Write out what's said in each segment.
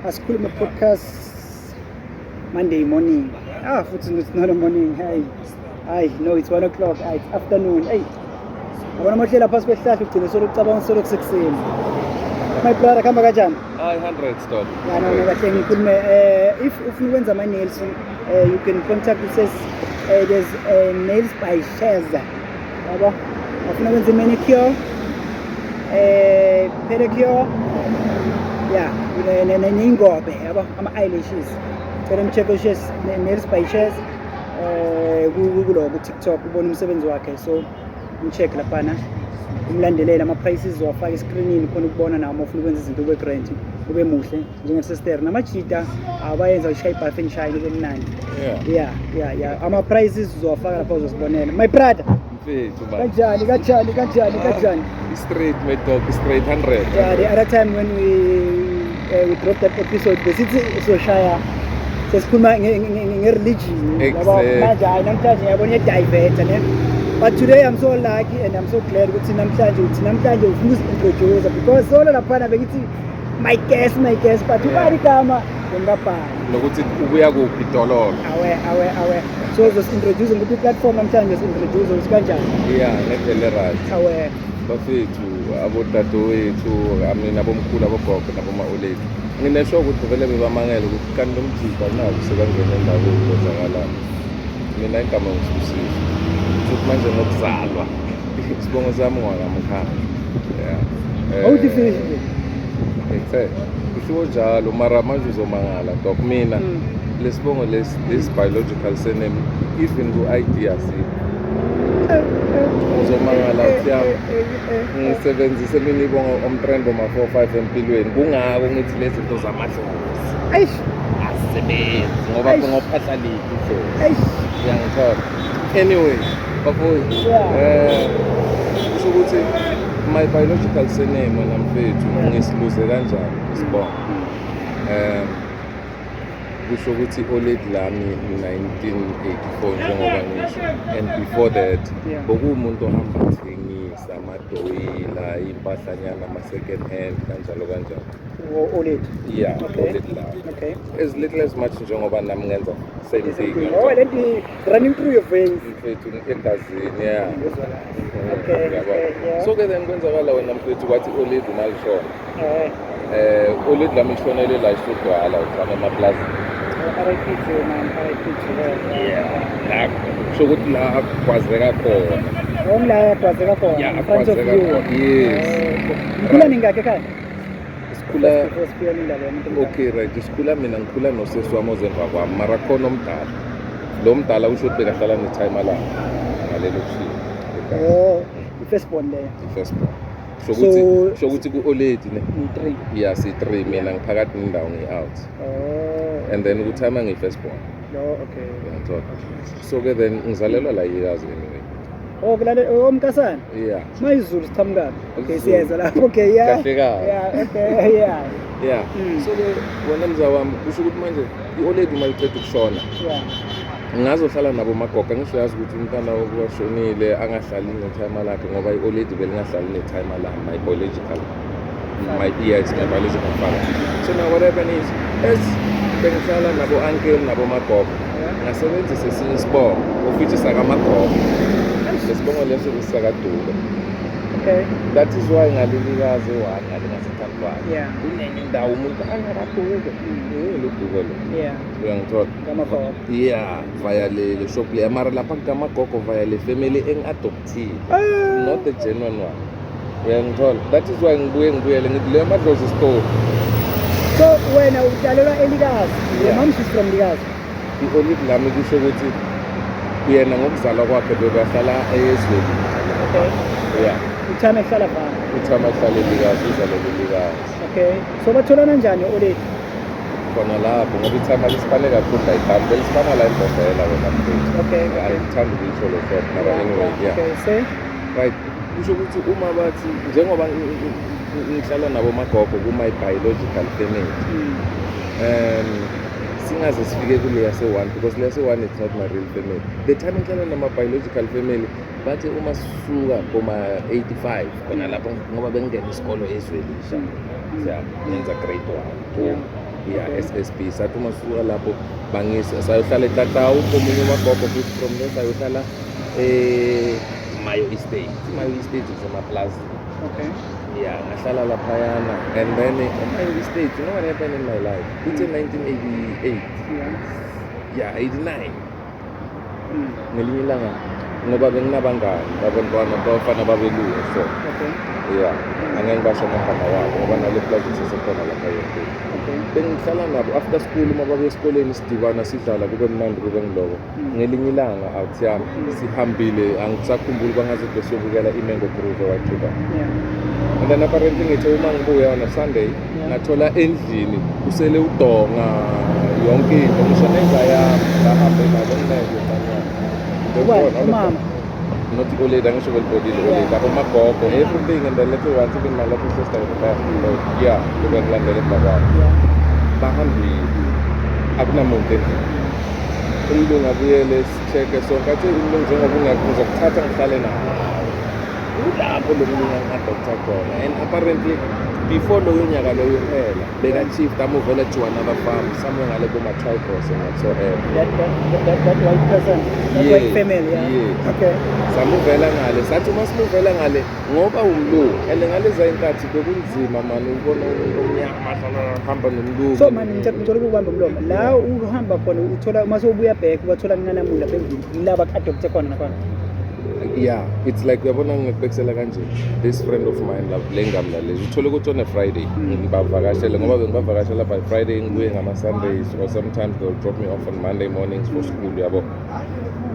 Asikhulume podcast Monday morning. Ah, futhi it's not a morning. Hey. Hayi, no, it's 1 o'clock. Ah, it's afternoon. Hey. Yabona mahlela phasi kwesihlahla ugcine solo ucabanga solo kusekuseni. My brother, kuhamba kanjani? Hayi, 100 stop. Ya, no, kahle ngikhulume, if ufuna ukwenza ama nails, you can contact us. There's Nails by Sheza. Yabo? Ufuna ukwenza manicure, pedicure, yeah, neyingobe, yabo, ama eyelashes. Cela ni-check Shez, Nails by Shez, kulo ku TikTok ubone umsebenzi wakhe. So um-check laphana, umlandelele, ama-prices wafaka escreenini khona ukubona nawo uma ufuna ukwenza izinto ube grand, ube muhle njenge-sister namajita abayenza ushaye i-buff and shine ube mnandi. Yeah, ama-prices uzowafaka lapha, uzosibonela, my brother. Mfethu man. Kanjani, kanjani, kanjani, kanjani? Straight, my dog, straight 100. Yeah, the other time when we dropped that episode, besithi soshaya sesikhuluma nge-religion, yabo. Manje hayi, namhlanje ngiyabona iye-divert ne, but today I'm so lucky and I'm so glad ukuthi namhlanje uthi namhlanje ufuna usi-introduce, because solo laphana bengithi my guest, my guest, but ubani igama bengingabhali. Nokuthi ubuya kuphi dololo. Awe, awe, awe, so uzosi-introduce ngikuphi i-platform namhlanje, si-introduce ukuthi kanjani? Yeah, ngendlela right. Awe. Bafethu, abodadewethu, I mean abomkhulu, abogogo naboma-olethu. Nginesho ukuthi vele bebamangele ukuthi kanti lo mjita naku sekangena endaweni, kwenzakalani. Mina igama ngisibusiso. Futhi manje ngokuzalwa isibongo sami ngwakamkhaya. Yeah. Awuthi finish nje. Ngithe kushiwo njalo, mara manje uzomangala, dok, mina lesibongo lesi, this biological surname, even ku-ID asikho. Uzomangala uthi yami ngisebenzise mina ibongo omtrend oma 4 5 empilweni, kungako ngithi lezi zinto zamadlozi Eish. azisebenzi ngoba Eish. ngophahla liphi idlozi? Eish. Uyangithola? Anyway, bafowethu, kusho ukuthi my biological surname, wena mfethu, ngisiluze kanjani isibongo? Kusho ukuthi olady lami 1984, njengoba ngisho, and before that bokuwumuntu ohamba athengisa amadoyila, impahlanyana, ama-second hand, kanjalo kanjalo. Olady? Yeah. Olady lami, as little as much njengoba nami ngenza same thing. Oh, lento running through your veins. Mfethu, egazini, yeah. Ngizwa kahle. Okay. Yabo. Okay, yeah. So ke then kwenzakala, wena mfethu, kwathi olady malishona, olady lami lishonele la isudwala uthana emaplazini. RIP to you, man. RIP to her. Yeah, la kusho ukuthi la akwazeka khona. Wonke la kwazeka khona. Yeah, in front of akwazeka you. khona, yes. Oh, okay. Nikhula ningakhi ekhaya? Sikhula Before sifike indaba yomuntu omdala. Okay, right, sikhula, mina ngikhula nosesi wami ozemva kwami, mara khona omdala, lo mdala kusho ukuthi bekahlala netimer lakhe ngalelo kushini. Oh, i-first born leyo. I-first born. Kusho ukuthi kusho ukuthi ku-olady ne Ngi-three. Yeah, si-three, mina ngiphakathi nendawo, ngi-out. Oh. And then ku-timer ngiyi-first born. No, okay. Uyangithola? So ke then ngizalelwa la yikazi anyway. Oh, kulale, oh, Mkasana. Yeah. Mayizulu siqhamukaphi? Okay, Izulu. siyeza lapho. Okay, yeah. Kahle kahle. Yeah, okay, yeah. Yeah. So ke wena mza wami, kusho ukuthi manje i-olady uma liceda ukushona, ngazohlala nabo magogo. Angisho yazi ukuthi umntwana washonile angahlali netimer lakhe, ngoba i-olady belingahlali netimer lami, my biological, my, yes, my biological father. So now what happened is, as bengihlala nabo uncle nabo magogo, ngasebenzisa esinye isibongo ofithi sakamagogo, lesibongo leso sisakadube. That is why ngalilikazi one ngale ngasethandlwane kunenye indawo umuntu angakadube, luduke lo. Uyangithola? Kamagogo. Yeah, via le shop le, mara lapha kamagogo via le family engi-adoptile, not the genuine one, uyangithola? That is why ngibuye ngibuyele ngithi leyo madlozi story. So wena utshalelwa elikazi. Your Yeah. mom, she's from Likazi. I-olady lami, kusho ukuthi yena ngokuzalwa kwakhe bebahlala ezweni. Yeah. Uthame ehlala pha. Uthama ahlala elikazi, uzalelwe elikazi. Okay. So batholana njani olady? Khona lapho, ngoba ithama lisifane kakhulu la, ibhami belisifana la embovela, wena mfethu. Angithandi ukuyisho lo shop, mara anyway, yeah. Okay, say. Right, kusho ukuthi uma bathi njengoba ngihlala nabo magogo kuma biological family, singaze sifike kule yase-one, because le yase-one, it's not my real family. The time ngihlala nama-biological family, bathi uma sisuka koma-85 khona lapho, ngoba bengingena isikolo ezwelisha, siya ngenza grade one. Yeah. Okay. SSB. Sathi uma sisuka lapho bangisa sayohlala eTatawu komunye umagogo, futhi from there sayohlala Mayo Estate. Mayo Estate isemaplazini. Yeah, ngahlala laphayana and then eMayo Estate, you know what happened in my life? Kuthe 1988, yeah, 89, ngelinye ilanga, ngoba benginabangani babantwana abafana babelungu, so yeah, angeke ngibasho amagama wabo ngoba nale plaza sesekhona lapha yonke. Bengihlala nabo after school, uma babuya esikoleni sidibana, sidlala, kube mnandi, kube ngiloko. Ngelinye ilanga, out yami, sihambile, angisakhumbuli, kwangathi besiyobukela i-Mango Groove e-White River. And then apparently ngithe uma ngibuya on a Sunday, ngathola endlini kusele udonga, yonke into, ngisho nenja yami bahambe nalo, nginayo mntana. Ubani? Umama? Not i-oledi, angisho belibhodile i-oledi, abomagogo, everything, and the little ones, even my little sister with the back, yeah, kube ngilandela emva kwabo. Bahambile, akunamuntu endlini. Umlungu abuyele, si-check-e sonke, athi umlungu, njengoba ungekho ngizokuthatha ngihlale nawe. Kulapho lo mlungu angi-adopta khona, and apparently before loyo nyaka loyo uphela beka-shift, amuvele to another farm somewhere ngale koma-Tricross and whatsoever. That white person, that white family, yeah. Yes. Samuvela ngale, sathi uma simuvela ngale, ngoba umlungu, and ngaleza inkathi bekunzima mani ubona umuntu omnyama ahlala hamba nomlungu. So mani, ngicela ukubamba umlomo. La uhamba khona uthola uma sewubuya back ubathola kunganamula lapha endlini. Yilaba ku-adopte khona nakhona. Yeah, it's like, uyabona, ngikubekisela kanje, this friend of mine la le ngamlalezi, uthole ukuthi on a Friday ngibavakashele, ngoba bengibavakashela by Friday, ngibuye ngama-Sundays, or sometimes they'll drop me off on Monday mornings for school, yabo.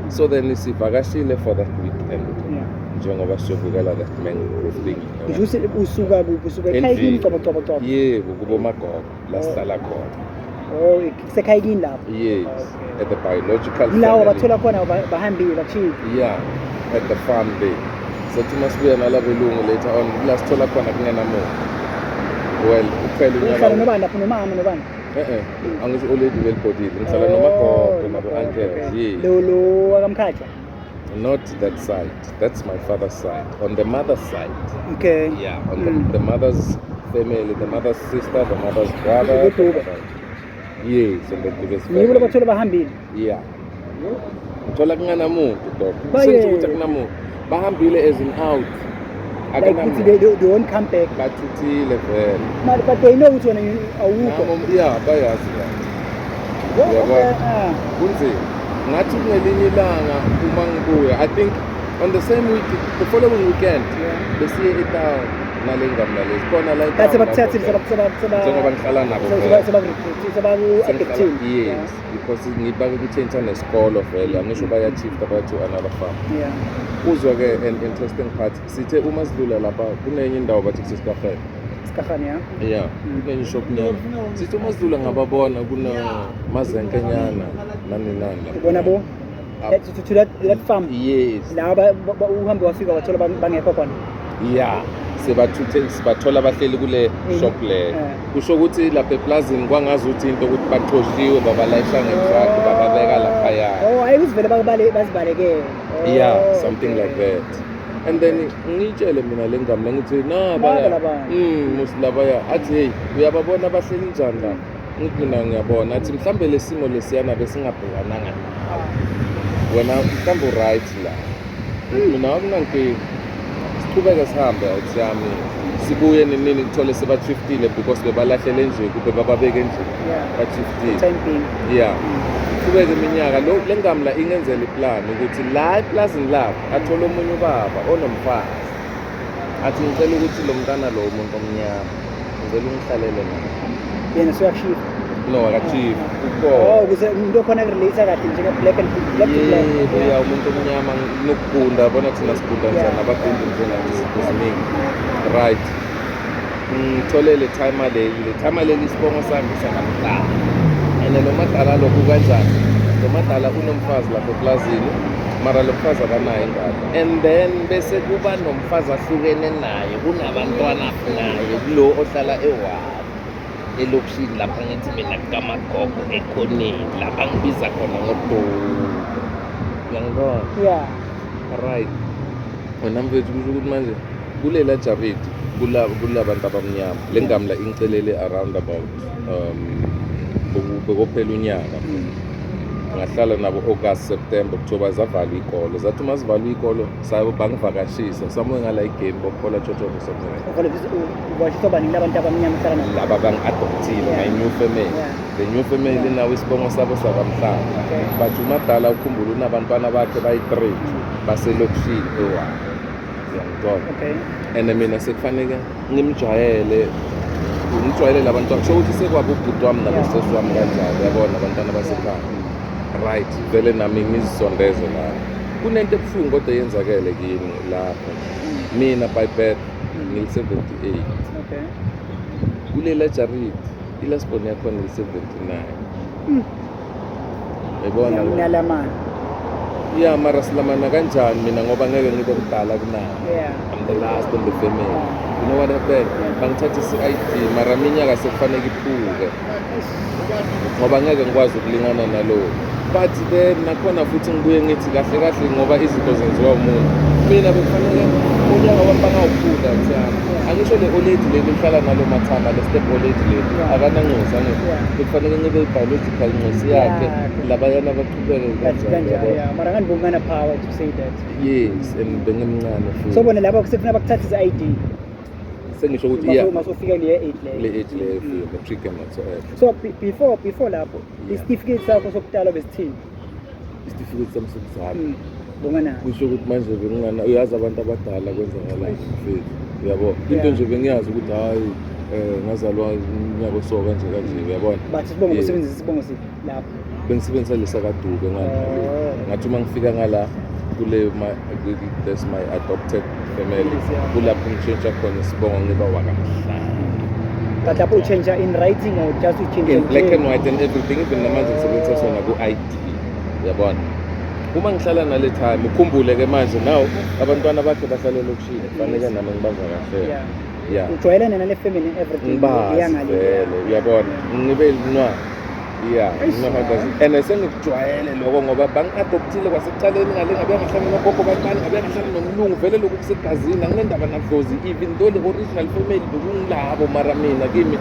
So then sivakashile for that weekend, njengoba siyobukela that mangrove thing. Kusho ukuthi usuka kuphi? Usuka ekhaya kini? Endlini. Cobo cobo cobo. Yebo, kubomagogo la sihlala khona. Oh, kusekhaya kini lapho. Yes, at the biological Yilabo family. bathola khona bahambile bakushiya. Yeah, at the farm there. Sathi masibuya nalabelungu later on, kula sithola khona kungenamuntu. Well, uphela Uhlala unyaka. nobani lapho, nomama nobani? Eh, angisho already welibhodile, ngihlala nomagogo nabo-uncles. Yes. Lo wakamkhatshwa. Not that side, that's my father's side. On the mother's side. Yeah, on the mother's family, the mother's sister, the mother's brother, the Dube. Yes, on the Dubes Yibo family. labathola bahambile. Yeah, thola kunganamuntu, dog. Baye. Senze ukuthi akunamuntu, bahambile as in out. Like ukuthi Akunamuntu. they won't come back. Bathuthile vele. But they know ukuthi wena awukho. Yeah, bayazi la. Oh, okay. Uyabona? Ah. Kunzima. Ngathi kungelinye ilanga uma ngibuya, I think on the same week, the following weekend, besiye etown nale ngane nalezi khona la Kathi etown bakuthathile lapho seba njengoba ngihlala nabo vele. Seba sebaku-adoptile. Yes, because ngibake kutshentsha nesikolo vele, angisho baya-shifta, baya to another farm. Uzwa-ke an interesting part, sithe uma sidlula lapha kunenye indawo bathi kusesikahele. Sikahani, ya. Yeah, kunenye ishop nyana, sithi uma sidlula ngababona kunamazenkenyana nani nani lapha. Ubona bo to that farm. Yes. La uhambe wafika wathola bangekho khona. Yeah, sebathuthe, sibathola bahleli kule shop leyo. Kusho ukuthi lapha eplazini kwangazi ukuthi into ukuthi baxoshiwe, babalayisha nge-truck, bababeka laphaya. Oh, hayi ukuthi vele bazibalekele. Oh, Yeah, something like okay. that. And then ngitshele mina le ngane ngithi nabaya Naba labaya. Musi labaya, athi, "Hey, uyababona bahleli njani la?" Ngithi mina ngiyabona. Athi mhlambe lesimo lesiyana besingabhekananga nawe wena, mhlambe u-right la. Ngithi mina akunankinga, sichubeke sihambe, awuthi yami, sibuye ninini kuthole sebashiftile, because bebalahlele nje kube bababeke nje, bashiftile. Time being. Yeah, qhubeka iminyaka, lo le ngamla ingenzela iplan ukuthi la eplazini labo athole omunye ubaba onomfazi, athi, "Ngicela ukuthi lo mntana lo umuntu omnyama, ngicela ungihlalele naye." Yena suyakushifa. No, akachief. Oh, ukuze umuntu okhona kurelate kahle njenge black and black to black. Yebo, ya, umuntu omnyama nokugunda, bona thina sigunda njani, abagundi njengathi ziningi, right? Ngithole le timer leli, le timer leli, isibongo sami sakamdala, and lo madala lokhu kanjani, lo madala unomfazi lapho eplazini, mara lo mfazi akanayo ingane, and then bese kuba nomfazi ahlukene naye, kunabantwana naye kulo ohlala ewadi elokishini lapha, ngithi mina kamagogo ekhoneni lapha ngibiza khona ngoDuku, uyangibona? Yeah. Right, wena mfethu, kusho ukuthi manje kulela jaridi kula kulabantu abamnyama, le ngamla ingicelele around about Bekophela unyaka. Ngahlala nabo August, September, October, zavalwa iy'kolo. Zathi uma zivalwa iy'kolo, sabe bangivakashisa somewhere ngala igame bokhola tshotshotsho somewhere. Uvakashiswa bani? Kulabantu abamnyama uhlala nabo? Laba bangi-adoptile. My new family. The new family. Nawo isibongo sabo sakamhlanga. But umadala, ukhumbula, unabantwana bakhe bayi-three baselokishini ewa, uyangithola? Okay. And mina sekufanele ngimjwayele, ngijwayele labantwana, kusho ukuthi sekwabo ubhuti wami nabosesi wami kanjalo, uyabona, abantwana basekhaya, right? Vele nami ngizisondeze lapho. Kunento ebuhlungu kodwa eyenzakele kimi lapho. Mina by birth ngili-78. Kulela jaridi i-last born yakhona ili-79, yayibona le? Niyalamana. Ya, mara silamana kanjani mina, ngoba ngeke ngibe mdala kunayo? I'm the last in the family. You know what happened? Bangithathisa i-ID, mara iminyaka sekufanele iphuke ngoba ngeke ngikwazi ukulingana nalowo. But then nakhona futhi ngibuye ngithi kahle kahle, ngoba izinto zenziwa umuntu, mina bekufanele unyaka wami bangawuphula thiyami. Angisho le olady leli lihlala nalo mathama, le step olady leli, akananxosi, angisho? Bekufanele ngibe i-biological nxosi yakhe, labayana baqhubeke Kanjalo. kanjalo, yabo. Yeah, mara ngani power to say that? Yes, and bengimncane futhi. So bona laba sekufuna bakuthathise i-ID? Sengisho ukuthi yeah. Masufika kuleyo age leyo. Le age leyo, efika matric and whatsoever. So before lapho, isitifiketi sakho sokudalwa besithini? Isitifiketi sami sokuzalwa? Bongana. Kusho ukuthi manje bengingana, uyazi abantu abadala kwenzakalani mfethu, uyabo, into nje bengiyazi ukuthi hhayi, ngazalwa unyaka oso kanje kanje, uyabona. But isibongo, usebenzisa isibongo siphi lapho? Bengisebenzisa lesakadube ngale. Oh. Ngathi uma ngifika ngala kule that's my adopted family, Yes, yeah. kulapho ngishintsha khona isibongo, ngiba wakamhlanga. But lapho uchange in writing or just uchange? In black and white and everything. Even namanje ngisebenzisa sona ku-ID, uyabona. Uma ngihlala nale time, ukhumbule-ke manje now abantwana bakhe bahlala elokishini, kufanele nami ngibavakashele. Yeah. Ujwayelene nale family and everything. Ngibazi. Iya ngale. Vele, uyabona, ngibe nwa, yeah. Eish. You know how does it, and sengikujwayele lokho ngoba bangi-adoptile kwasekuqaleni ngale, ngabe ngahlala nogogo bancane, ngabe ngahlala nomlungu, vele lokhu kusegazini, anginendaba nadlozi, even though le original family bekungilabo, mara mina kimi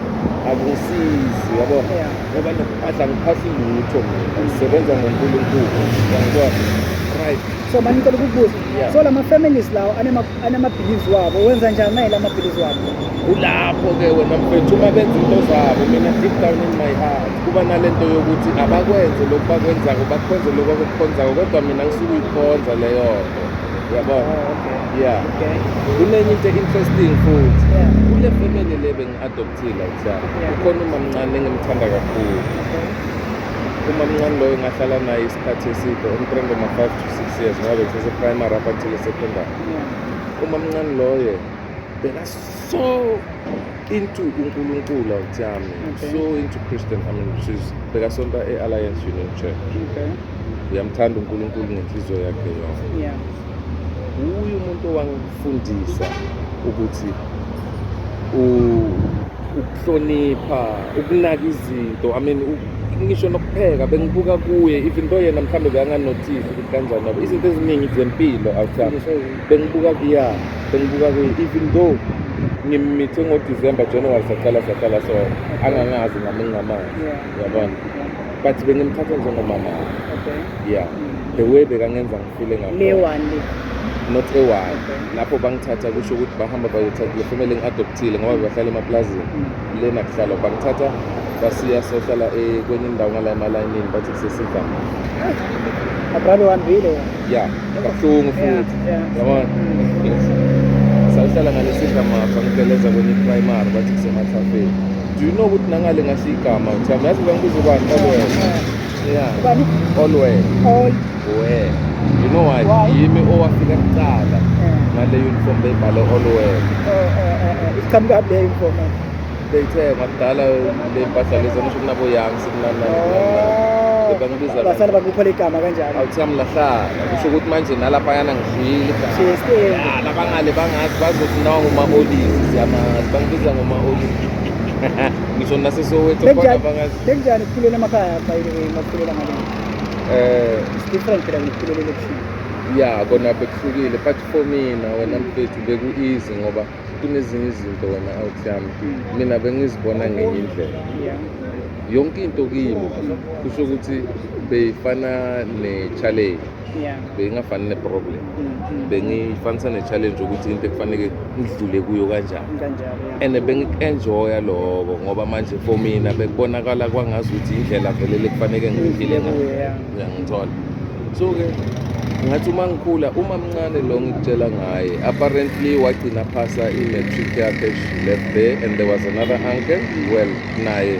akungisizi, uyabona. Ngoba nokuphahla ngiphahli lutho, mina ngisebenza ngoNkulunkulu, uyangibona, right? So manje ngicela ukukubuza. Yeah. So lama families lawo anama beliefs wabo, wenza njani naye lama beliefs wabo? Kulapho-ke wena mfethu, uma benza into zabo, mina deep down in my heart kuba nalento yokuthi abakwenze lokhu bakwenzako, bakhonze lokhu abakukhonzako, kodwa mina ngisuke uyikhonza leyo nto, uyabona. Oh, okay. Yeah. Kunenye into interesting futhi. Kule family le bengi-adoptile awuthiyami, ukhona umamncane engimthanda kakhulu. Umamncane loyo ngahlala naye isikhathi eside, umtrend ma 5 to 6 years, ngoba bekusese-primary up until secondary. Umamncane loyo beka so into uNkulunkulu awuthiyami. So into Christian, I mean, she's bekasonta e-Alliance Union Church. Uyamthanda uNkulunkulu ngenhliziyo yakhe yonke. Uye umuntu owangifundisa ukuthi ukuhlonipha, ukunaka izinto, I mean, ngisho nokupheka bengibuka kuye, even though yena mhlawumbe bekanganothisi ukuthi kanjani, yabo, izinto eziningi zempilo awuthiyami bengibuka, yeah, bengibuka kuye, even though ngimmithe ngoDisemba, January saqala so angangazi nami ngingamazi, uyabona, but bengimthatha njengomama. Yeah, the way bekangenza ngifile Le ngakhona. One le. Not e-one. Lapho bangithatha, kusho ukuthi bahamba bayothatha le family engi-adoptile, ngoba bahlala emaplazini. Lena kuhlala bangithatha basiya sohlala kwenye indawo ngala emalayinini, bathi kusesidlama. Abralo uhambile wena. Ya, kabuhlungu futhi, yabona. Sawuhlala ngale sidlamafa, ngigeleza kwenye i-primary, bathi kusemathafeni. Do you know ukuthi nangale ngasho igama uthami, yazi bangibuza ubani? Allwell, yeah. Ubani? Allwell. All. Well, you know why? Why? Yimi owafika kuqala ngale uniform beyibhale Allwell. Oh, iqhamuka le uniform? Beyithengwa kudala le mpahla lezi, ngisho kunabo Youngs, kunani. Bangibiza. Basala bakupha igama kanjalo. Awuthami lahlala, kusho ukuthi manje nalaphayana ngidlile. Shiyestembu. Ya, labangale bangazi, bazothi nawa nguma-olisi, siyamazi, bangibiza ngoma-olisi, ngisho naseSoweto khona bangazi. Bekunjani ukukhulela emakhaya, by the way, makukhulela ngale? It's different phela ngikukhulela elokishini. Ya, kona bekuhlukile, but for mina, wena mfethu, beku-easy ngoba Kunezinye izinto wena out yami, mina bengizibona ngenye indlela. Yonke into kimi kusho ukuthi beyifana ne-challenge, beyingafani ne-problem. Bengiyifanisa ne-challenge ukuthi into ekufanele ngidlule kuyo kanjani. Kanjalo, yeah. And bengiku-enjoya lokho ngoba manje for mina bekubonakala kwangazuthi indlela vele lekufanele ngiphile ngayo. Uyangithola? So-ke ngathi uma ngikhula, uma mncane lo ngikutshela ngaye, apparently wagcina phasa i-matric yakhe. She left there and there was another uncle, well, naye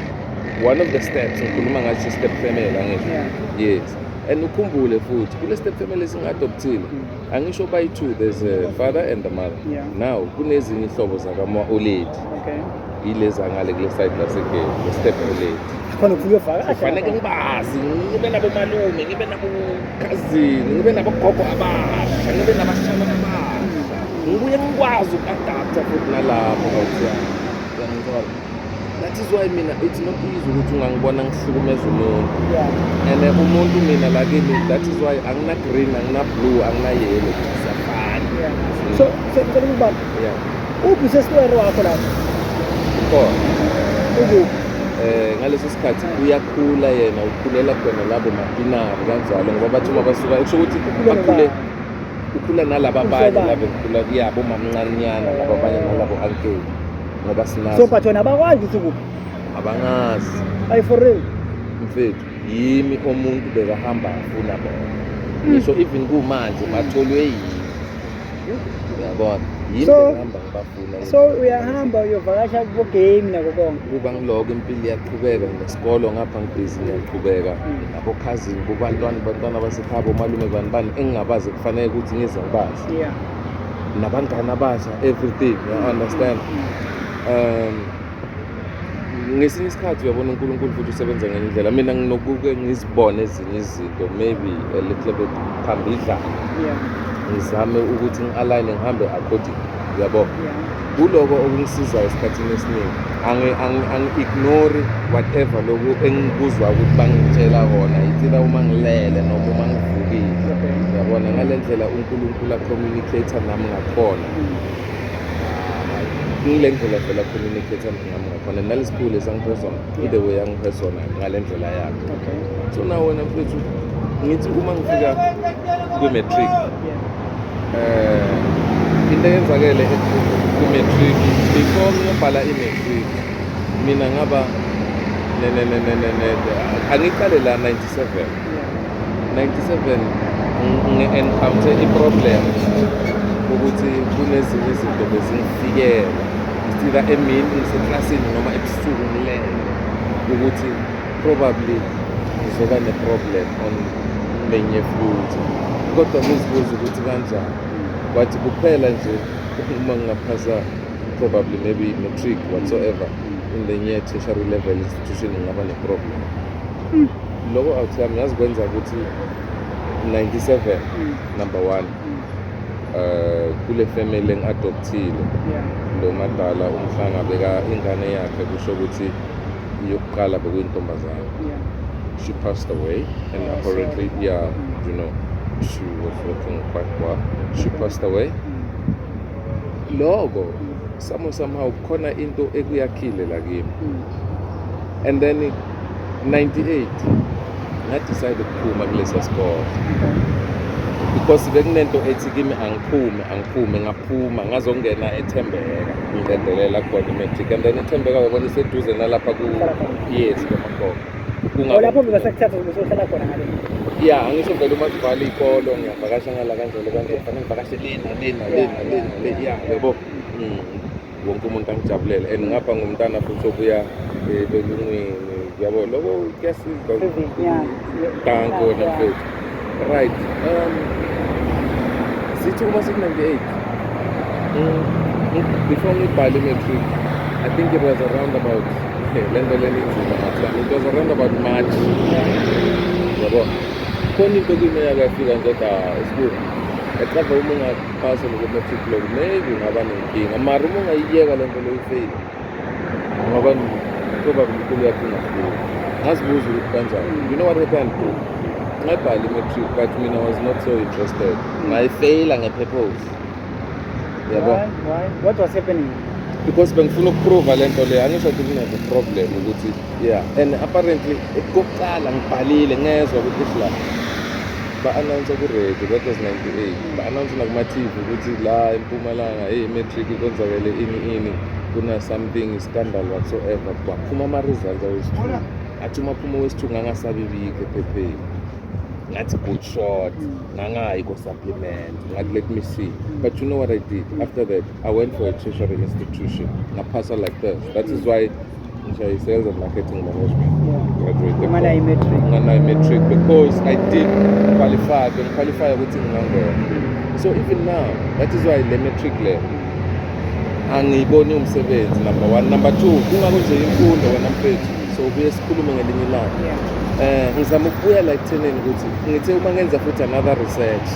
one of the steps, ngikhuluma ngathi step family, angisho? Yeah. Yes, and ukhumbule futhi kule step family esinga-adoptile, angisho bayi-two, there's a father and the mother. Now kunezinye ihlobo zakama-olady. Yilezi angale kule side lasegate, le step olady. Khona ufike uyovakasha. Kufanele ngibazi, ngibe nabo malume, ngibe nabo cousin, ngibe nabo gogo abasha, ngibe nabashana abasha, ngibuye ngikwazi uku-adapta futhi nalapho awuthiyami, uyangithola? That is why mina it's not easy ukuthi ungangibona ngihlukumeza umuntu. And umuntu mina la kimi, that is why angina green, angina blue, angina yellow, siyafana. Yeah. So ngicela ukubamba. Uphi usesiwere wakho lapho? Ukhona. Ukuphi? Ngaleso sikhathi uyakhula yena, ukhulela khona labo mapinari kanjalo, ngoba bathi uma basuka kusho ukuthi Ukhule bakhule nobani? Ukhula nalaba abanye. Uhlobani? Laba ngikhula yabo mamncanyana laba abanye nalabo uncle ngoba sinazo. So but wena abakwazi ukuthi ukuphi? Abangazi. Ayi, for real? Mfethu, yimi umuntu bekahamba afuna bona. Ngisho even kumanje batholwe yimi, uyabona, yimi bekahamba ngibafuna. So uyahamba uyovakasha kubo game nako konke. Kuba ngiloko impilo iyaqhubeka nesikolo ngapha, ngibhizi ngiyaqhubeka nabo-cousin kubantwana, bantwana basekhaya, bomalume, bani bani engingabazi kufanele ukuthi ngize ngibazi, nabangani abasha, everything, you understand? Ngesinye isikhathi uyabona uNkulunkulu futhi usebenza ngenye indlela. Mina nginokuke ngizibone ezinye izinto maybe a little bit phambidlana, ngizame ukuthi ngi-align, ngihambe according, uyabo? Kuloko okungisizayo esikhathini esiningi, angi-ignore whatever loku engikuzwa ukuthi bangitshela kona, it's either uma ngilele noma uma ngivukile. Uyabona ngale ndlela uNkulunkulu a-communicate nami ngakhona, ngile ndlela vele a-communicate nami ngakhona, nalesiphiwo lesi angiphe sona, either way angiphe sona ngale ndlela yakhe. So now wena mfethu, ngithi uma ngifika kwi-matric, into eyenzakele kwi-matric, before ngiyobhala i-matric, mina ngaba angiqale la 97. 97 ngi-encounter i-problem ukuthi kunezinye izinto bezingifikela, it's either emini ngiseklasini noma ebusuku ngilele, ukuthi probably ngizoba ne-problem on menye future, kodwa ngizibuza ukuthi kanjani. Kwathi kuphela nje uma ngingaphasa probably maybe matric whatsoever in the near tertiary level institution, ngingaba ne-problem. Loko awuthami yazi kwenza ukuthi 97, number one, kule family engi-adoptile, lo madala umhlanga beka ingane yakhe, kusho ukuthi yokuqala bekuyintombazane. She passed away and Oh, apparently sorry. Yeah, she was working quite well. She passed away. Loko somehow khona into ekuyakhile la kimi. And then 98 nga-decide ukuphuma kulesa sikole because bekunento ethi kimi angiphume, angiphume. Ngaphuma ngazongena eThembeka, ngiqedelela khona i-matric, and then eThembeka uyabona iseduze nalapha ku Uhlala khona. Yes, kwamagogo. Oh, lapho bebasekuthatha usohlala khona ngale. Ya, angisho vele uma kuvala iy'kolo ngiyavakasha ngala kanjalo kanje, kufanele ngivakashe le nale nale nale nale, ya, yabo. Wonke umuntu angijabulele and ngapha ngumntana futhi obuya ebelungwini, yabo, loko kuyasiza. Privilege, yeah. Danko wena mfethu. Right, sithi uma siku-98, before ngibhale i-matric, I think it was around about le nto lena inzima ngathami, it was around about March, yabo, khona into kimi eyakafika nje ethi, ah, esibuka echava uma ungaphasa loku-matric loku maybe ungaba nenkinga, mara uma ungayiyeka le nto leyo ifeyile ngoba probably impilo yakho ingahluka. Ngazibuza ukuthi kanjani. You know what happened, bro? Ngayibhala i-matric, but mina was not so interested. Ngayifeyila nge-purpose. Yabo. Why? Why? What was happening? Because bengifuna ukuprova le nto le, angisho ukuthi kune problem ukuthi, yeah, and apparently kokuqala ngibhalile, ngezwa ukuthi ihla ba-announce ku-radio, that was 98, ba-announce nakuma-TV ukuthi la eMpumalanga, hey, matric kwenzakele ini ini, kuna something scandal whatsoever. Kwaphuma ama-results awesi-two, athi uma phuma owesi-two ngangasabi bikho ephepheni, ngathi good shot, ngangayi ko-supplement, ngathi let me see. But you know what I did after that? I went for a tertiary institution, ngaphasa like this. That is why ngishaye sales and marketing management, graduate. Unganayo i-matric. Unganayo i-matric, because I did qualify, bengiqualify ukuthi ngingangena. So even now, that is why le matric le angiyiboni umsebenzi, number one. Number two, kungako nje imfundo, wena mfethu, so buye sikhulume ngelinye ilanga. Ngizama ukubuya la ekuthenini ukuthi ngithe uma ngenza futhi another research,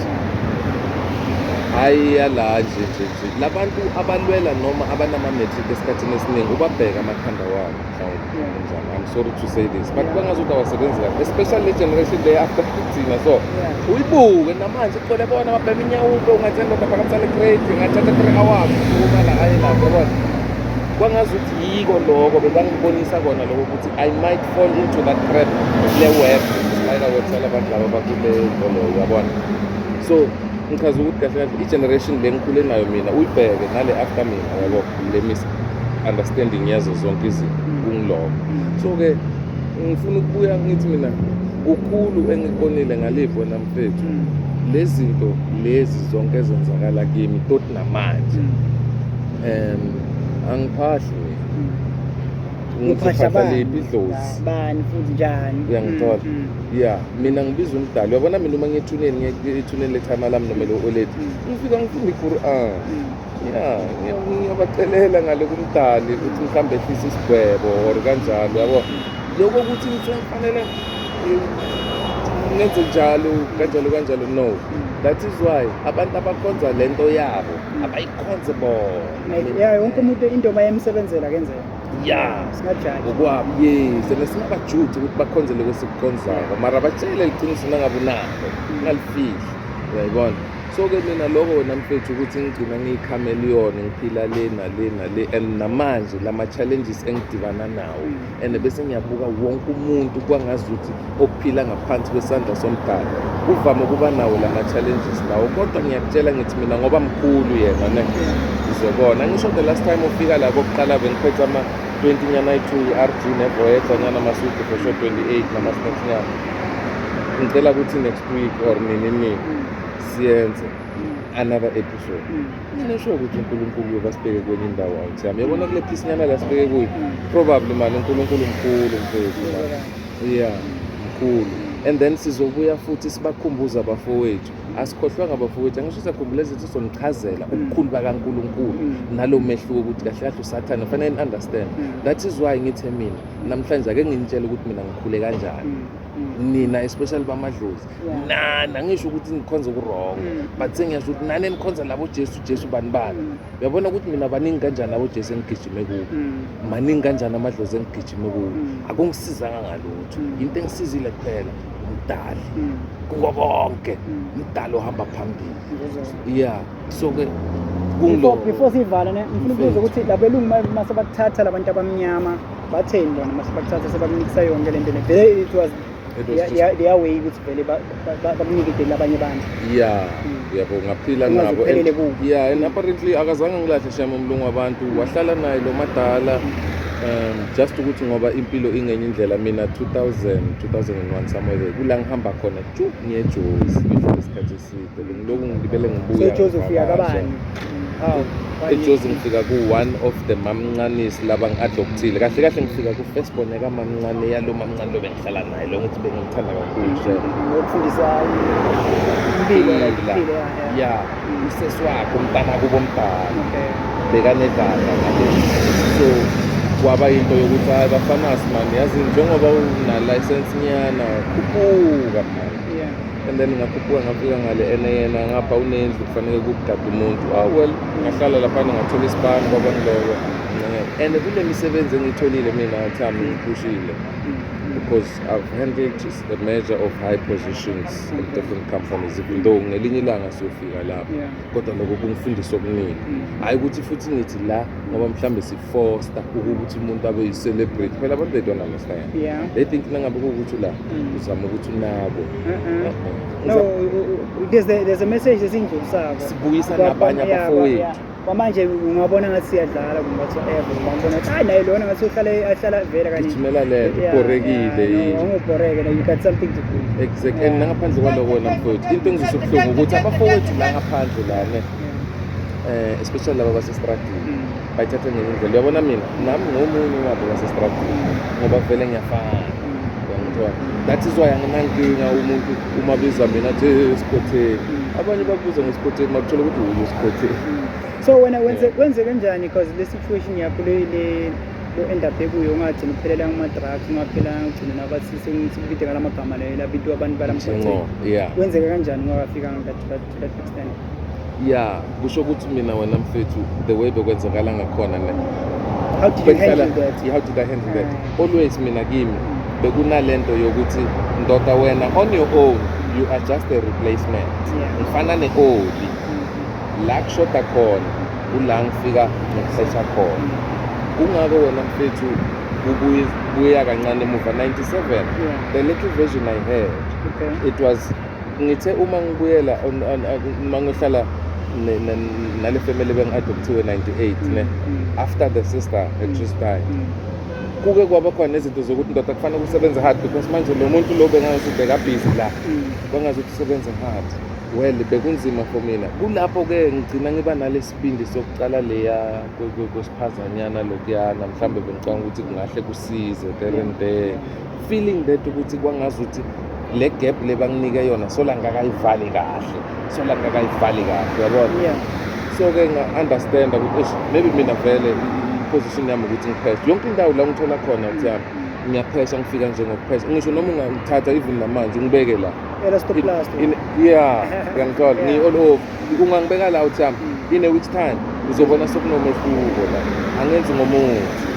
hayi yala nje nje nje labantu abalwela noma abanama-matric, esikhathini esiningi ubabheka amakhanda wabo mhlawumbe njani, I'm sorry to say this, but kwangazuthi awasebenzi kahle, especially le generation le after thina. So uyibuke namanje uthole bona babhema inyawupe, ungathi endoda phakamisa le grade, ngathatha 3 hours ukuma la aye lapho, yabona, kwangazuthi yiko loko bebangibonisa kona loko ukuthi I might fall into that trap, le web, spider web salabantu laba bakule nto leyo, uyabona. So ngichaza ukuthi kahle kahle i-generation le ngikhule nayo mina, uyibheke nale after mina, yabo, le misunderstanding yazo zonke izinto kungiloko. So-ke ngifuna ukubuya ngithi mina kukhulu engikubonile ngaliphi, wena mfethu, lezi zinto lezi zonke ezenzakala kimi tot namanje, angiphahli mina. Uphahla Ngizophahla bani? liphi idlozi? Bani futhi njani? Uyangithola? Ya, mina ngibiza umdali, uyabona. Mina uma ngiye ethuneni, ngiye ethuneni letimer lami noma le-oledi, ngifika ngifunda i-Quran. Ya, ngiyabacelela ngale kumdali ukuthi mhlawumbe ehlise isigwebo or kanjalo, yabo. Lokho ukuthi ngithe kufanele ngenze njalo kanjalo kanjalo, no. That is why abantu abakhonza lento yabo abayikhonze bona. Ya, wonke umuntu into mayemsebenzela kenzeka. Singajaji. Ngokwabo, yes, and singabajuji ukuthi bakhonze lokho esikukhonzako, mara batshele liqiniso nangabe unalo, ungalifihli, uyayibona. So-ke mina lokho, wena mfethu, ukuthi ngigcina ngiyi-chameleon, ngiphila le nale nale, and namanje lama-challenges engidibana nawo, and bese ngiyabuka wonke umuntu kwangazuthi ophila ngaphansi kwesandla somdala uvame ukuba nawo lama-challenges lawo. Kodwa ngiyakutshela ngithi mina, ngoba mkhulu yena ne, ngizobona. Ngisho the last time ufika la kokuqala bengiphethe ama-20 nyana ayi-2, i-RG neVoyager nyana, amaswidi for sure, 28 nama-snacks nyana. Ngicela ukuthi next week or nini nini siyenze another episode. Mina sure ukuthi uNkulunkulu uyobasibeke kwenye indawo awuthi yami, yabona, kule phisi nyana la sibeke kuyo. Probably mani uNkulunkulu mkhulu, mfethu, man. Yeah, mkhulu. And then sizobuya futhi sibakhumbuze abafowethu, asikhohlwanga abafowethu. Angisho siyakhumbula ezithi sizonichazela ubukhulu bakaNkulunkulu nalo mehluko ukuthi kahle kahle uSathane fanele ni-understand. That is why ngithe mina namhlanje ake nginitshele ukuthi mina ngikhule kanjani, nina especially bamadlozi. Nana ngisho ukuthi nikhonze ku-wrong, but sengiyasho ukuthi nani enikhonza labo Jesu, Jesu bani bani, uyabona ukuthi mina baningi kanjani abo Jesu engigijime kubo, maningi kanjani amadlozi engigijime kuwo. Akungisizanga ngalutho. Into engisizile kuphela umdali. Kuko konke, umdali ohamba phambili. Yeah, so-ke kungilo. Before siyivala ne, ngifuna ukubuza ukuthi labelungu mase bakuthatha labantu abamnyama batheni bona mase bakuthatha sebakunikisa yonke lento le? Vele it was It was just their way ukuthi vele bakunikide labanye abantu. Yeah. Yabo, ngaphila Ungaze nabo. uphelele kubo. Yeah, and apparently akazange ngilahle shame umlungu wabantu, wahlala naye lo madala, just ukuthi ngoba impilo ingenye indlela. Mina 2000, 2001, somewhere there, kula ngihamba khona tu ngiye eJozi, ngihlala isikhathi eside, bengiloku ngilibele So ngibuya eJozi ufika ngivakasha. kabani? How? EJozi ngifika ku-one of the mamncanisi laba ngi-adoptile. Kahle kahle ngifika ku-first born yakamamncane, yalo mamncane lo bengihlala naye lo ngithi bengimthanda kakhulu nje. Ngokufundisa impilo, like Phila. impilo, yeah. Ya, usesi wakhe umntana kubo omdala bekanedlala ngale, so kwaba into yokuthi hayi bafanasi mani, yazi njengoba una-license nyana, khuphuka mani. And then ngakhuphuka ngafika ngale ene yena ngapha unendlu kufanele kugada umuntu. Ah, well, ngahlala laphana, ngathola isibani, kwaba ngiloko. And kule misebenzi engiyitholile mina, Thami, ngiphushile. Because I've handled a measure of high positions in different companies, even though ngelinye ilanga siyofika lapho, kodwa lokho kungifundisa okuningi. Hhayi ukuthi futhi ngithi la ngoba mhlambe sifosta ukuthi umuntu abe yi-celebrity. Phela abantu, they don't understand. They think nangabe kuwukuthi la uzama ukuthi unabo. Uh-uh. Uh-uh. No, there's a message esindlulisako. Sibuyisa nabanye abafowethu. Kwamanje ungabona ngathi siyadlala kumbe whatsoever, ungabona ukuthi hayi, naye lona ngathi uhlala ahlala vele kanye. Gijimela lento, ubhorekile yini. Ungubhoreke, no, you got something to do. Exactly. Yeah. And nangaphandle kwaloko wena mfowethu, into engizwisa ubuhlungu ukuthi abafowethu la ngaphandle lana, especially laba basestradini, bayithatha ngenye indlela. Uyabona, mina nami ngomunye wabo basestradini, ngoba vele ngiyafana. Uyangithola? That is why anginankinga umuntu uma biza mina athi, "Hey, Sikhotheni." Abanye bakubuza ngesikhotheni, makuthola ukuthi uye uSikhotheni. So wena wenze wenze kanjani? Because le situation yakho le end up ekuyo, ungagcina uphelela kuma-drugs, ungaphelanga, ugcine nabathi sikubide ngala magama leyo labitwa abantu balamkhotheni. Njengo, yeah. Kwenzeka kanjani ungakafikanga to that extent? Yeah, kusho ukuthi mina, wena mfethu, the way bekwenzakala ngakhona ne, How did you bekuhlala- handle that? Yeah, how did I handle that? Always mina kimi bekunalento yokuthi, ndoda, wena on your own you are just a replacement. Ngifana ne-oli, la kushoda khona kula ngifika ngiphesha khona. Kungako wena mfethu kubuya kancane emuva 97, the little version I had, it was ngithe uma ngibuyela uma ngihlala nale family bengi-adoptiwe 98 ne, after the sister had just died, kuke kwaba khona izinto zokuthi, ndoda, kufanele usebenze hard, because manje lo muntu lo bengazuthi bekabhizi la, kwangazuthi usebenze hard. Well, bekunzima for mina. Kulapho-ke ngigcina ngiba nalesibindi sokucala leya kwesiphazanyana lokuyana. Mhlawumbe bengicabanga ukuthi kungahle kusize there and there, feeling that ukuthi kwangazuthi le gap le banginike yona sola ngakayivali kahle, sola ngakayivali kahle, uyabona? So-ke nga-understanda ukuthi eish, maybe mina vele i-position yami ukuthi ngipheshe yonke indawo la ngithola khona ukuthi yami ngiyaphesha, ngifika nje ngokuphesha. Ngisho noma ungangithatha even namanje ungibeke la Elastoplast. Yeah, uyangithola? Ngi-all over. Ungangibeka la uthi yami, in a week's time uzobona sekunomehluko la. Angenzi ngomuthi,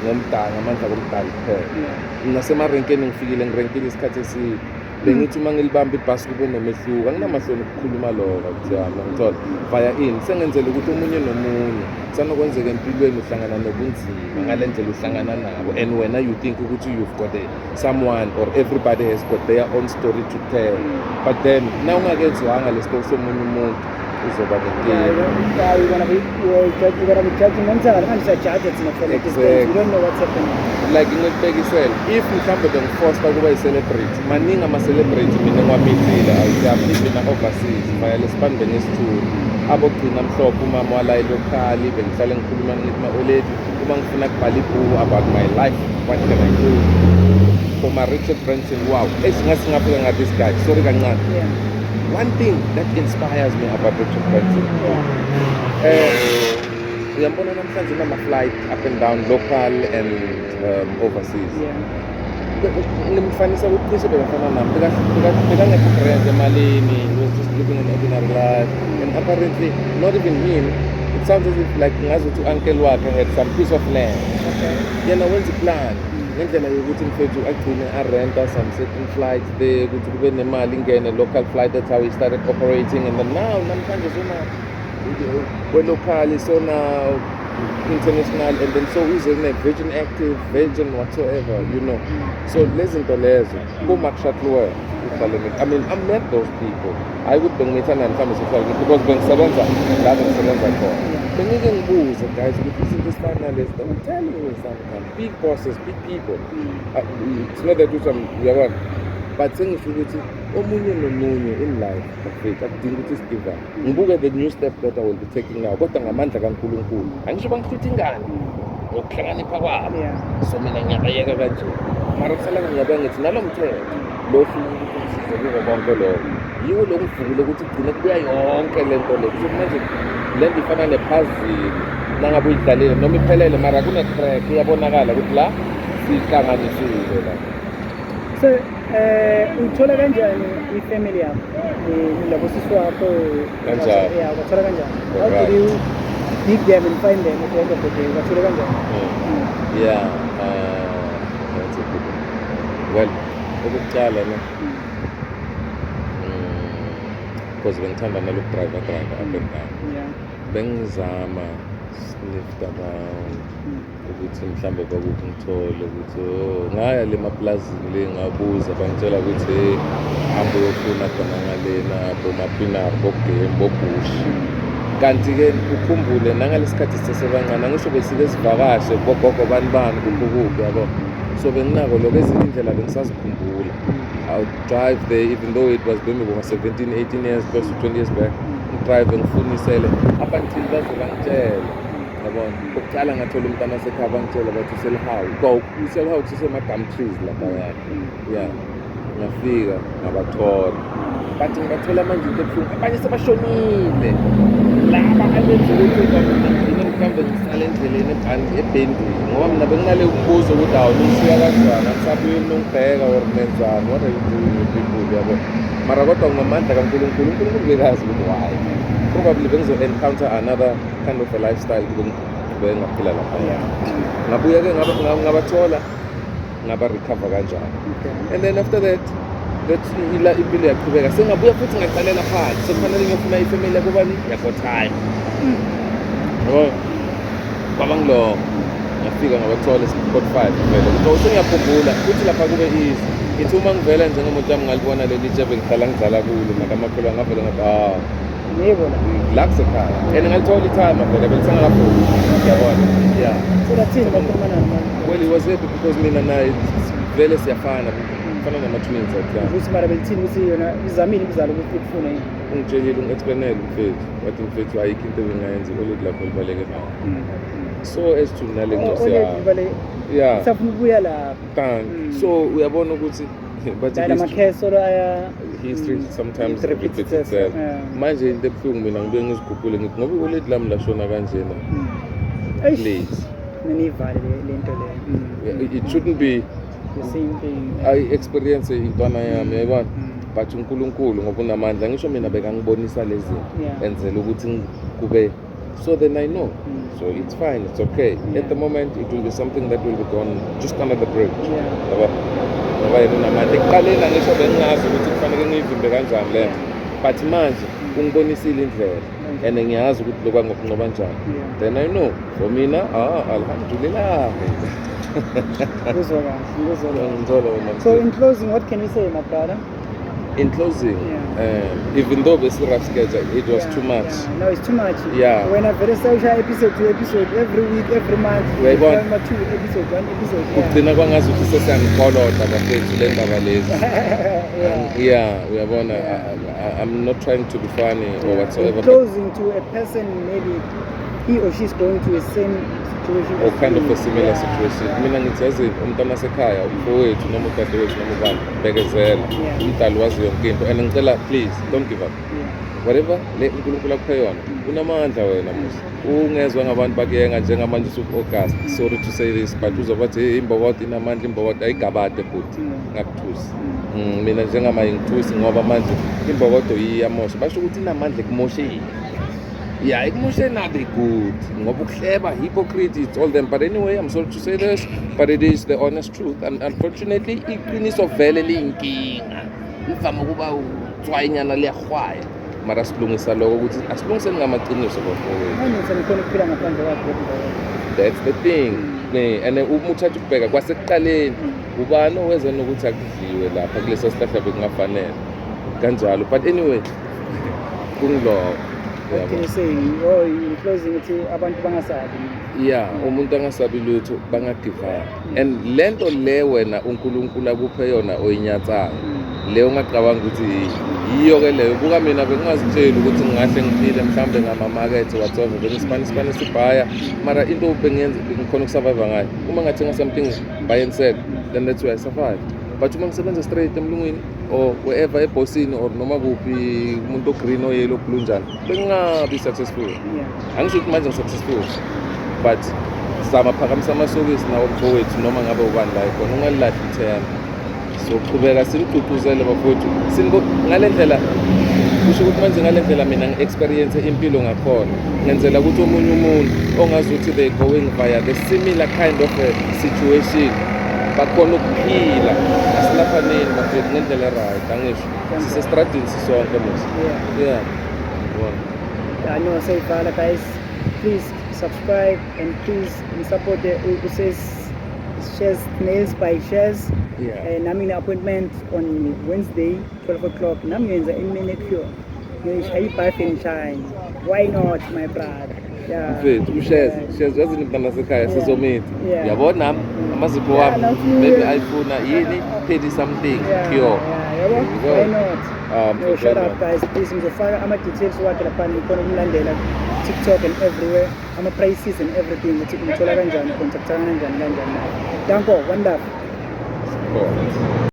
ngomdanga, amandla komdala kuphela. Nasemarenkeni ngifikile, ngirenkile isikhathi eside. Bengithi uma ngilibamba ibhasi kube nomehluko. Anginamahloni ukukhuluma lokho ukuthi yami, ngithola via in sengenzela ukuthi omunye nomunye sanokwenzeka empilweni uhlangana nobunzima ngale ndlela uhlangana nabo, and wena you think ukuthi you've got someone or everybody has got their own story to tell, but then na ungakezwanga le story somunye umuntu uzoba Yeah, nenkinga. yeah, you're gonna be judgmental. Manje siyajaja thina from a distance. Exactly. You don't know what's happening. Like ngikubekisela, if mhlawumbe bengifosta ukuba yi-celebrity, maningi ama-celebrity mina engiwamithile awuyami, even overseas via lesibani bengesithuli abogcina mhlophe, umama wala e-local. Bengihlale ngikhuluma ngithi ma-oledi uma ngifuna kubhala ibhuku about my life, what can I do for my Richard Branson? Wow, esingathi ngafika nga this guy, sorry kancane. One thing that inspires me about Richard Branson, uyambona namhlanje unama-flight up and down, local and overseas. Ngimfanisa ukuthi cishe bekafana nami. Bekangekho grand emalini. He was just living an ordinary life, and apparently not even him, it sounds as if like ngazi ukuthi u-uncle wakhe had some piece of land. Yena wenza iplan ngendlela yokuthi mfethu agcine arenta some certain flights there ukuthi kube nemali ingene, local flight. That's how he started operating, and then now namhlanje sona we-local, sona international, and then so uze ne-Virgin Active, Virgin whatsoever. So lezi zinto lezo ko-Mark Shuttleworth uhlale. I mean, I met those people. Hayi ukuthi bengimithanda mhlawumbe sihlale, because bengisebenza la bengisebenza khona. Bengike ngibuze, guys, ukuthi izinto ezifana nalezi, they will tell you sometimes, big bosses, big people. It's not that ukuthi uyabona, but sengisho ukuthi omunye nomunye in life, bafethu, akudingi ukuthi sigive up. Ngibuke the new step that I will be taking now, kodwa ngamandla kaNkulunkulu. Angisho bangihlutha ingane ngokuhlakanipha kwabo. So mina ngiyabayeka kanje, mara kusala ngiyabeka ngithi nalo mthetho lo ufuna ukuthi ngisize kuko konke lokho, yiwo lo ngivukile ukuthi kugcine kubuya yonke le nto le. Kusho ukuthi manje le nto ifana ne-puzzle, nangabe uyidlalile noma iphelele, mara kune-crack iyabonakala ukuthi la siyihlanganisile la. So, uyithola kanjani i-family yakho? Labo sisi wakho? Kanjani? Yeah, ubathola kanjani? How did you dig them and find them at the end of the day? Ubathole kanjani? Yeah, that's a good one. Well, okokuqala ne, because bengithanda naloku driver driver up and down, bengizama sniffed around ukuthi mhlambe bakuphi, ngithole ukuthi, oh, ngaya le maplazini le, ngabuza, bangitshela ukuthi, hey, hamba uyofuna khona ngalena bomapinari, bogame, bobush. Kanti-ke ukhumbule nangalesikhathi sisesebancane, angisho, besike sivakashe bogogo bani bani, kuphi kuphi, yabo. So benginako lokho, ezinye indlela bengisazikhumbula. I would drive there even though it was maybe boma 17 18 years, close to 20 years back, ngi-drive ngifunisele up until baze bangitshela, yabona. Ukuqala ngathola umntana wasekhaya, bangitshela bathi uselihawu, uselihawu kusesema-gum trees laphayana. Ya, ngafika ngabathola, but ngibathola manje into ebuhlungu, abanye sebashonile laba abenza ukuthi ngigcine mhlawumbe ngisale endleleni ebhendini, ngoba mina benginale umbuzo ukuthi, awu, ningishiya kanjani, anisabuyeli nongibheka or nenzani? What are you doing with people, yabo? Mara kodwa ngamandla kaNkulunkulu, uNkulunkulu bekazi ukuthi why. Probably bengizo-encounter another kind of a lifestyle kube ngiqhubeke ngaphila laphaya. Ngabuya-ke ngabathola, ngaba-recover kanjalo. And then after that ila impilo yaqhubeka, sengabuya futhi ngaqalela phansi, sekufanele ngiyofuna ifamily yakobani, yakothime, yabo. Kwaba ngiloko, ngafika ngabathola spot 5 vele. So sengiyakhumbula futhi lapha kube easy, ngithi uma ngivela njengemoto yami, ngalibona leli tshe bengihlala ngidlala kulo nakamakhelwane, ngavele ngathi, ah. Yebo la. La kusekhaya and ngalithola i-timer vele belisengakaphumi, yabona, yeah. So lathini bakhuluma nani manje? Well, he was happy because mina naye vele siyafana, fana nama-twins akuhlala. Ukuthi mara belithini ukuthi yona izamile imizalo ukuthi ikufune yini? Ungitshelile, ungi-explainele umfethu, wathi, mfethu, ayikho into ebengayenza, i-oledi lakho libaleke nayo. So as to nale ncosi Oledi yami bale safuna ukubuya lapha. Thank. So uyabona ukuthi bathi La history, makhesolo aya history sometimes it repeats repeats itself. itself. Manje into ebuhlungu, mina ngibuye ngizigugule, ngithi ngoba i-oledi lami lashona kanjena. Eish. Please. Naniyivale le nto leyo. It shouldn't be The same thing. I experience intwana yami, yayibona. But uNkulunkulu ngoba unamandla, ngisho mina bekangibonisa lezi zinto, enzela ukuthi kube so, then I know. So it's fine, it's okay. At the moment it will be something that will be gone just under the bridge, yabo, ngoba yena unamandla. Ekuqaleni angisho bengingazi ukuthi kufanele ngiyivimbe kanjani le nto, but manje ungibonisile indlela and ngiyazi ukuthi lokhu angokunqoba njani. Then I know for mina, ah, alhamdulillah. Kuzwa kahle, kuzwa kahle. Ngithola wena. So in closing, what can you say, my brother? In closing, even though besi-rough schedule, it was too much. Yeah. No, it's too much. Yeah. When I very social episode to episode every week, every month. Uyayibona? One, two episode, one episode. Yeah. Kugcina kwangazuthi sesiyangikolota bafethu le ndaba lezi. Yeah, uyabona. I'm not trying to be funny or whatsoever, In but closing, to a person, maybe he or she is going to the same situation or as kind of you. a similar situation, mina ngithi, yazi, umntwana wasekhaya, umfowethu noma udadewethu noma ubani, bekezela. Umdali wazi yonke into and ngicela, please don't give up. Whatever le uNkulunkulu akuphe yona, unamandla wena musa ungezwa ngabantu bakuyenga. Njengamanje usu-August, sorry to say this, but uzobathi, hey, imbokodo inamandla, imbokodo ayigabade futhi. Ngakuthusi. Mina njengamaye ngithusi ngoba manje imbokodo iyamosha, basho ukuthi inamandla ekumosheni. Yeah, ekumosheni are they good, ngoba ukuhleba, hypocrite, it's all them. But anyway, I'm sorry to say this, but it is the honest truth, and unfortunately iqiniso vele liyinkinga, livame ukuba utswayinyana, liyahwaya. Mara silungisa lokho ukuthi asilungiseni ngamaqiniso, bafowethu. Manje nikhona ukuphila ngaphandle kwakho lokho. That's the thing ne, and uma uthatha ukubheka kwasekuqaleni, ubani oweza nokuthi akudliwe lapha kuleso sihlahla? Bekungafanele kanjalo, but anyway, kungiloko. What can you say? Oh, in closing uthi abantu bangasabi. Yeah, umuntu angasabi lutho, banga-give up. And lento le wena uNkulunkulu akuphe yona oyinyatsayo, leyo ungacabanga ukuthi yiyo ke leyo. Buka mina, bengingazitsheli ukuthi ngingahle ngiphile mhlawumbe ngamamakethe whatsoever, bengisipani sipani sibhaya, mara into bengiyenza ngikhona uku-survive ngayo, uma ngathenga something, buy and sell, then that's where I survive. But uma ngisebenza straight emlungwini or wherever, ebhosini or noma kuphi, umuntu o-green, o-yellow, blue, njani, bengingabi successful. Angisho ukuthi manje ngi-successful, but zama, phakamisa amasokisi nawo mfowethu, noma ngabe ubani la khona, ungalilahli ithemba. Soqhubeka sinigqugquzele bafowethu. Ngale ndlela kusho ukuthi manje ngale ndlela mina ngi-experience impilo ngakhona, ngenzela ukuthi omunye umuntu ongazuthi they going via the similar kind of a situation. Bakhona ukuphila. Asilaphaneni, bafethu, ngendlela e-right, angisho sisestradini sisonke mos. Yeah, yabona. Yeah, no, seyivala, guys. Please subscribe and please support the uses Shez, Nails by Shez. Nami ne-appointment on Wednesday, 12 o'clock. Nami ngiyenza i-manicure. Ngishaya i-bath and shine. Why not, my brother? Yeah. Mfethu, uShez, Shez, yazini, mntana sekhaya, sizomeet. Yabo, nami amazipho wami maybe ayifuna yini, 30 something cure. Yeah, yabo? There Why you go. not? No, Why shut up, not? guys. Please, ngizofaka ama-details wakhe lapha, nikhona ukumlandela TikTok and everywhere, ama-prices and everything, ukuthi umthola kanjani, contactana kanjani kanjani naye. Danko, one love. Support.